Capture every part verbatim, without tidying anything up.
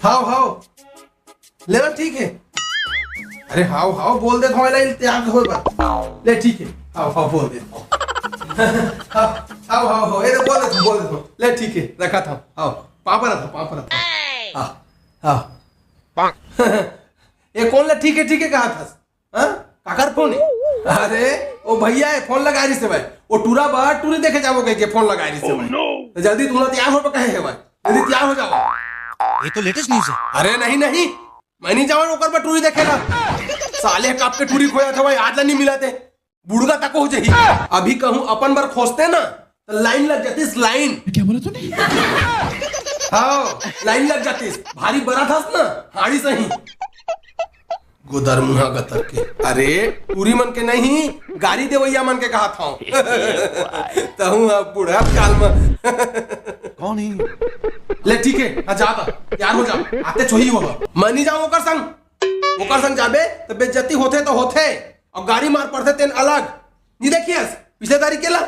हाव, हाव। ले ना, ठीक हे। अरे हाव, हाव बोल देथंव, एला इल्तिहाफ होय बर। ले, ठीक हे। हाव, हाव बोल देथंव। हाव, हाव, हाव, हाव, एला बोल देथंव, बोल देथंव। ले, ठीक हे, रखत हंव। हाव, पाँव परत हंव, पाँव परत हंव। हाव, हाव। ए कोन ला ठीक हे, ठीक हे कहत हस? हाँ? काकर फोन हे? अरे, ओ भैया हे, फोन लगाय रिहिस हवय। ओ टूरा बर टूरी देखे जाबो कहिके फोन लगाय रिहिस हवय। त जल्दी तुमन तैयार हो कहे हवय। जल्दी तैयार हो जाओ। ये तो लेटेस्ट न्यूज़ है। अरे नहीं, नहीं, मैं नहीं जावंव ओकर बर टूरी देखे ला। साले कब के टूरी खोजत हवय, आज ला नहीं मिलत हे। बुड़गा तक हो जाही। अभी कहूँ अपन बर खोजते ना, त लाइन लग जातिस, लाइन। क्या बोला तूने? हाव, लाइन लग जातिस। भारी बरत हस ना, हाड़ी सही। गोदर मुहा गतर के। अरे, टूरी मन के नहीं, गारी देवइया मन के कहत हंव। तहूँ ह बुढ़त काल म। कौन हे? ले, ठीक हे, हाँ, जा त, तैयार हो जा, आतेच होही वो। मैं नहीं जावंव ओकर संग। ओकर संग जाबे, त बेइज्जती होथे त होथे, अउ गारी मार परथे तेन अलग। नहीं देखियस, पिछले तारीख के ला।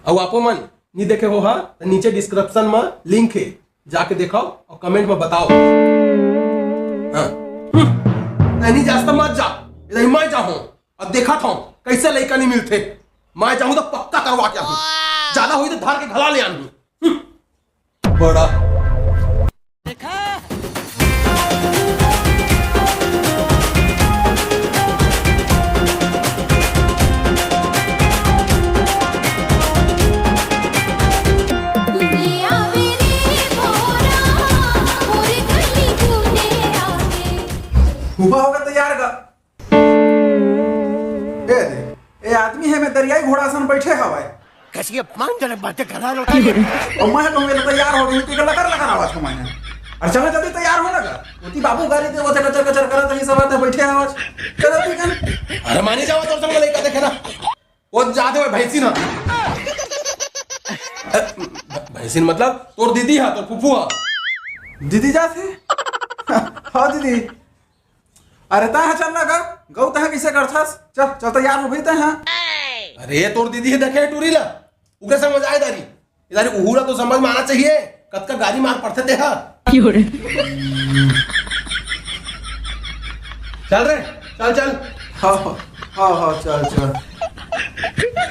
अउ आपो मन नहीं देखे हो हा, त नीचे डिस्क्रिप्शन म लिंक हे, जाके देखव अउ कमेंट म बताव। हाँ। हम्म। नहीं जास त मत जा, इधर मैं जाहूँ। अब देखत हंव, कइसे लइका नहीं मिलथे। मैं जाहूँ त पक्का करवा के आहूँ। जादा होही त धर के घला ले आनहूँ। हम्म। बड़ा। फूफा होगे तैयार गा। ए दे, ए आदमी हे में दरियाई घोड़ा असन बइठे हवय। कइसे अपमानजनक बातें कर रहा है। अउ मैं कहूँ, "ये तो तैयार हो गई, तू लकर लकर आवाज कमाए हैं।" अउ चला जल्दी तैयार हो ना गा। ओती बाबू गारी दे, ओती कचर कचर करत रही, सब आते बइठे हवय। चला ठीक है। अरे मानी जावंव, तोर संग लइका देखे ना। ओ जात हे भैंसी ना। अ, भ-, भैंसी मतलब तोर दीदी हा, तोर फूफू हा। दीदी जात हे? हाँ दीदी। अरे तैं हा चल ना गा, गऊ तैं हा कइसे करथस? चल, चल तैयार हो भई तैं हा। अरे तोर दीदी हे देखे टूरी ला, ओकरे समझ आय दारी। इधर उहू ला तो समझ में आना चाहिए, कतका गारी मार पड़थे तेहा। चल रे, चल, चल। हाँ, हाँ, हाँ, चल, चल।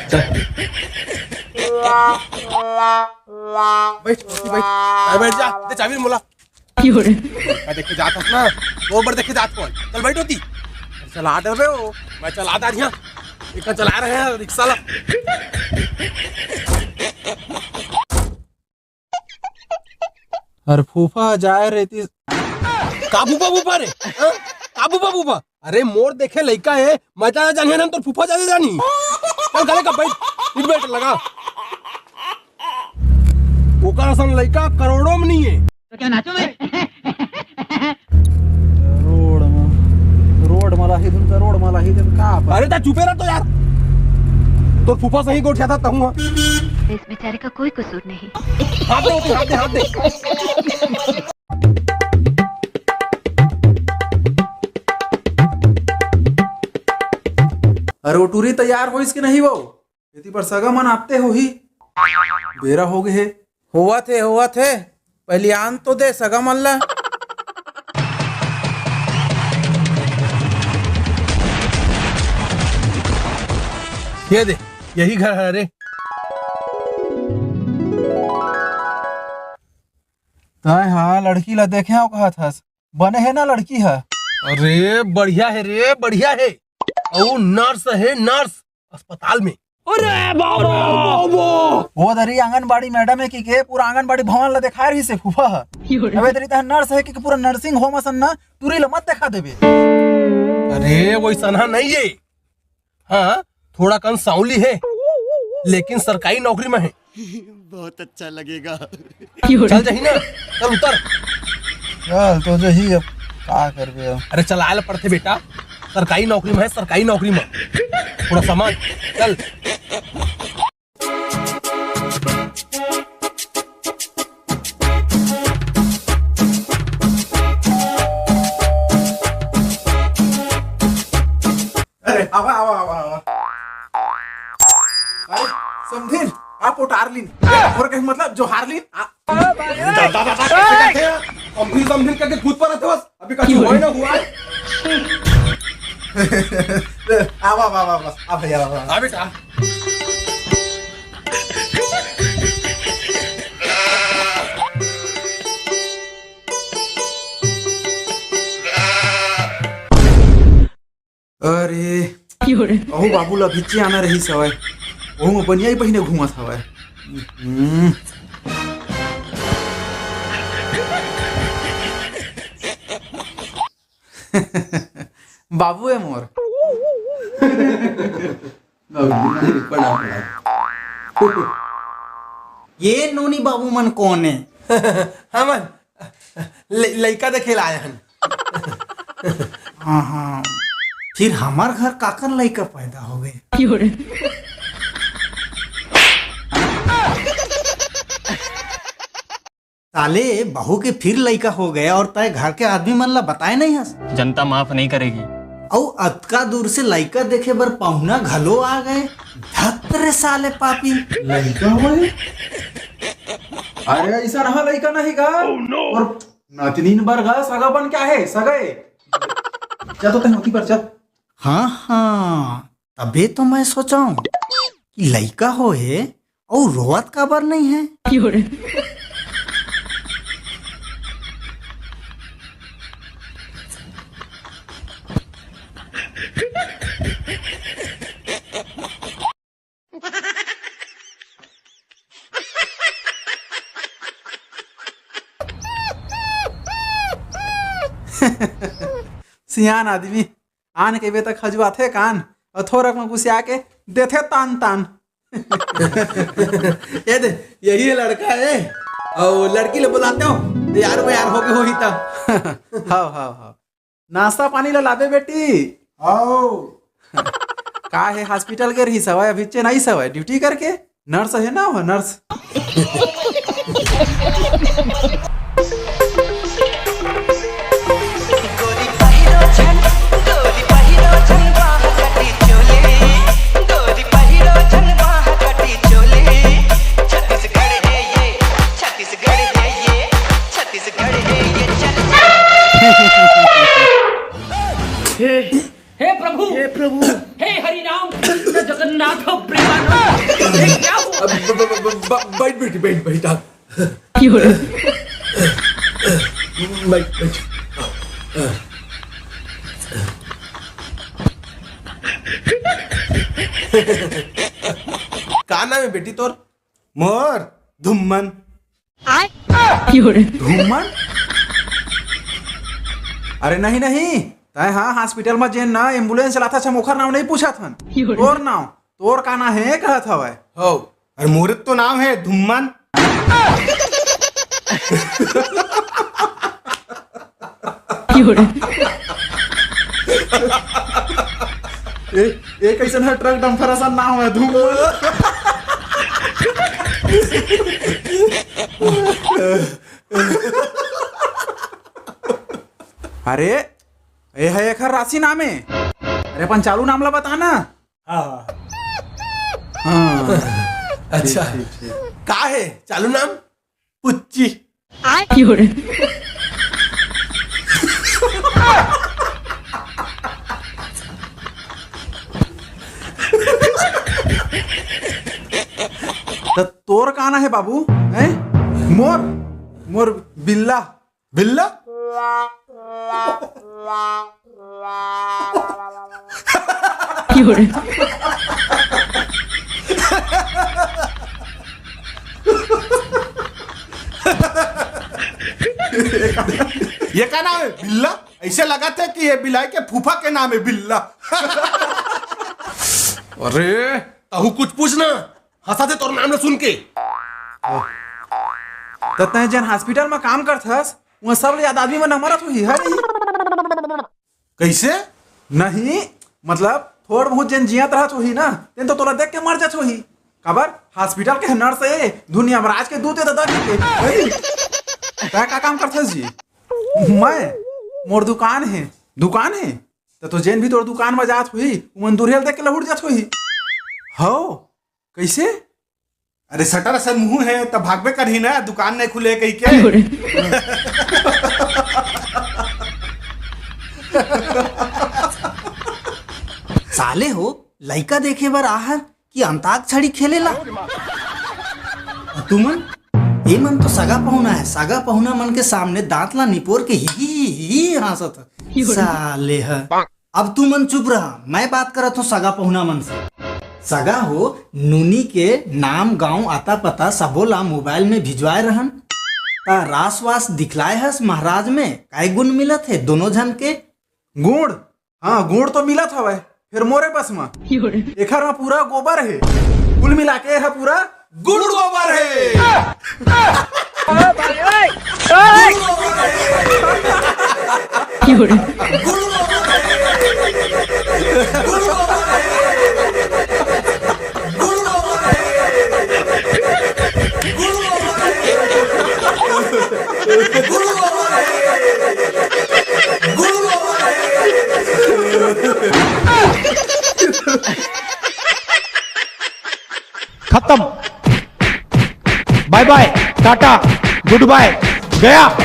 चल। बैठ, बैठ, बैठ। अरे बैठ जा, दे चाबी मोला। का देखे जात हस ना? वो बर देखे जात कौन? चल बैठ ओती। चला डर रहे हो? मैं चला दार यहाँ। एक चला रहे हैं रिक्शा ला। अरे फूफा जाए रहती। का फूफा फूफा रे? हाँ? का फूफा फूफा? अरे मोर देखे लइका हे, मैं जादा जानिया ना, तोर फूफा जादा जानी। चल गले का बैठ, सीट बेल्ट लगा। ओकर असन लइका करोड़ों में नहीं है। तो क्या नाचूं मैं? रोड में, रोड में लाही धुन का, रोड में लाही धुन का। अरे ता चुपे रह तो यार, तोर फूफा सही गोठिया था तहूँ। इस बेचारे का कोई कसूर नहीं। हाथ दे, हाथ दे, हाथ दे। अरे वो टूरी तैयार होइस कि नहीं वो? एती बर सगा मन आते होही। बेरा हो गे हे। होवत हे, होवत हे। पहली आन तो दे सगा मन ला। ये दे, यही घर है रे। तैं हा लड़की ला देखे हो कहत हस, बने हे ना लड़की ह? अरे बढ़िया हे रे, बढ़िया हे। अउ नर्स हे, नर्स अस्पताल में। अरे बाबा, बाबा। वो दरी आंगनबाड़ी मैडम हे कि के पूरा आंगनबाड़ी भवन ला देखा रही से फूफा ह। अबे दरी तह नर्स हे कि पूरा नर्सिंग होम असन ना टूरी ला मत देखा देबे। अरे वैसना नहीं है। हाँ, थोड़ा कन सांवली है, लेकिन सरकारी नौकरी में है। बहुत अच्छा लगेगा। चल जाही ना, चल उतर। चल तो जाही, अब का करबे अब। अरे चलाए ला पड़थे बेटा, सरकारी नौकरी में है, सरकारी नौकरी में। थोड़ा समझ, चल। अरे आवा, आवा, आवा, आवा। अरे समधिन, आप उतार लीन। और कहीं मतलब जोहार लीन। आ, दादा, दादा, कैसे करते हैं? समझिन समझिन करके कूद परत हवस। अभी कछु होय ना हुआ है। आवा, आवा, आवा, आवा। आ भैया, आवा। आ बेटा। अरे, क्यों रे? अहो बाबू ला भिच्चे आना रहिस हवय, ओहू म बनियाई पहिने घूमत हवय। हम्म। बाबू ए मोर। ये नोनी बाबू मन कोन ए? हमन ल-, लइका देखे ला आए हन। हाँ, हाँ। फिर हमर घर काकर लइका पैदा हो गए? साले, बहू के फिर लइका हो गए और तय घर के आदमी मन ला बताए नहीं हस। जनता माफ नहीं करेगी। अउ अतका दूर से लइका देखे बर पहुना घलो आ गए। धत रे साले पापी। लइका होए? अरे, ऐसा रहा लइका नहीं का? और नतनीन बर गा सगा बन क्या है? सगा ए? जा तो तैं ओती पर जा। हाँ, हाँ, तबे तो मैं सोचौं कि लइका होए अउ रोवत काबर नहीं है। सियान आदमी, आन कहिबे त खजुआथे कान, अउ थोरक म गुसिया के देथे तान तान। ए दे, यही है लड़का है, अउ लड़की ले बुलाते हो, तो यार वो यार हो गए हो ही तब। हाव, हाव, हाव। नाश्ता पानी ला लाबे बेटी। हाव। का हे, hospital गे रहिस हवय, अभी चेन्नई से हवय, duty करके? Nurse हे ना वो, nurse। हे, हे प्रभु, हे प्रभु। हे हरि राम कृष्ण जगन्नाथ प्रेमानंद, ये क्या हुआ? अब ब-, ब-, ब-, ब-, बैठ बेटी, बैठ, बैठ, आ। बैठ, बैठ। का नाम है बेटी तोर? मोर धुम्मन। धुम्मन? अरे नहीं, नहीं, तैं हा hospital म जेन ना ambulance चलाथस, हम ओखर नाव नहीं पूछत हन। तोर नाव, तोर का नाव हे कहत हवय। हो, अरे मोर तो नाव हे धुम्मन। ए, ए कइसन ह, truck dumper असन नाव हे, धुम्मन। अरे, ए ह एखर राशि नाम हे। अरे, अपन चालू नाम ला बता ना। हाँ। हाँ। अच्छा। ठीक, ठीक, ठीक। का हे चालू नाम? पुच्ची। त तोर का नाम हे बाबू? हैं? मोर, मोर बिल्ला। बिल्ला? ये का नाम हे? बिल्ला? ऐसे लगथे कि ये बिलाई के फूफा के नाम हे बिल्ला। अरे, तहू कुछ पूछ ना, हंसा थे तोर नाम ल सुन के। त तैं जेन hospital म काम करथस, उहाँ सब ले ज्यादा आदमी मन मरत होही, है नहीं? कइसे? नहीं, मतलब, थोड़ बहुत जेन जियत रहत होही ना, तेन तो तोला देख के मर जात होही। काबर? Hospital के nurse ए, धुन यमराज के दूत ए, ददा के। तैं का काम करथस जी? मैं? मोर दुकान हे। दुकान हे? त तो जेन भी तोर दुकान म जात होही, उमन दूरिहा ल देख के लहुट जात होही। हव, कइसे? अरे शटर असन मुंह हे, त भागबे करही ना, दुकान नहीं खुले कही के। साले हो, लइका देखे बर आहर कि अंताक्षरी खेले ला? अउ तुमन, ये मन तो सगा पहुना हे, सगा पहुना मन के सामने दांत ला निपोर के ही, ही, ही, ही हाँसत हे। साले ह। अब तुमन चुप रहा, मैं बात करत हूँ सगा पहुना मन से। सगा हो, नूनी के नाम, गांव, आता पता सबो ला मोबाइल में भिजवाए रहन। त रास वास दिखलाए हस महाराज में, काय गुण मिलत हे दोनों झन के? गुण? हाँ, गुण तो मिलत हवय, फेर मोरे बस म। एखर म पूरा गोबर हे, कुल मिला के एहा पूरा गुड़ गोबर हे। खत्म। बाय बाय, टाटा, गुड बाय, गया।